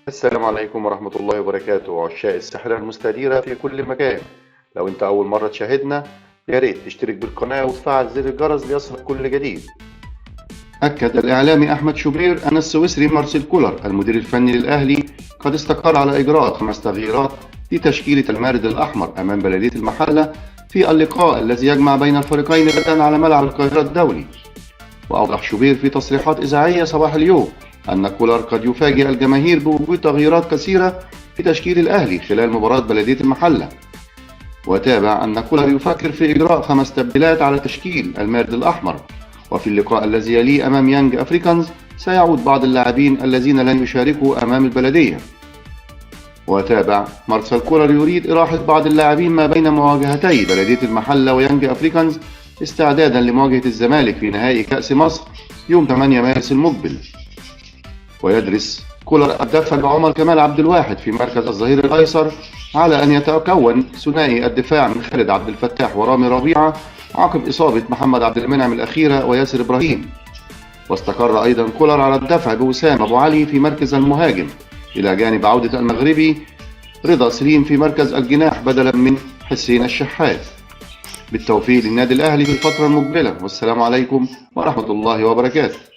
السلام عليكم ورحمة الله وبركاته، عشاق الساحرة المستديرة في كل مكان. لو انت أول مرة تشاهدنا يا ريت تشترك بالقناة وتفعل زر الجرس ليصلك كل جديد. أكد الإعلامي أحمد شوبير أن السويسري مارسيل كولر المدير الفني للأهلي قد استقر على إجراء 5 تغييرات لتشكيلة المارد الأحمر أمام بلدية المحلة في اللقاء الذي يجمع بين الفريقين غدا على ملعب القاهرة الدولي. وأوضح شوبير في تصريحات إذاعية صباح اليوم أن كولر قد يفاجئ الجماهير بوجود تغييرات كثيرة في تشكيل الأهلي خلال مباراة بلدية المحلة. وتابع أن كولر يفكر في إجراء 5 تبديلات على تشكيل المارد الأحمر، وفي اللقاء الذي يليه أمام يانج أفريكانز سيعود بعض اللاعبين الذين لن يشاركوا أمام البلدية. وتابع مارسيل كولر يريد إراحة بعض اللاعبين ما بين مواجهتي بلدية المحلة ويانج أفريكانز استعدادا لمواجهة الزمالك في نهائي كأس مصر يوم 8 مارس المقبل. ويدرس كولر الدفع بعمر كمال عبد الواحد في مركز الظهير الأيسر على أن يتكون ثنائي الدفاع من خالد عبد الفتاح ورامي ربيعة عقب إصابة محمد عبد المنعم الأخيرة وياسر إبراهيم. واستقر أيضا كولر على الدفع بوسام أبو علي في مركز المهاجم إلى جانب عودة المغربي رضا سليم في مركز الجناح بدلا من حسين الشحات. بالتوفيق للنادي الأهلي في الفترة المقبلة، والسلام عليكم ورحمة الله وبركاته.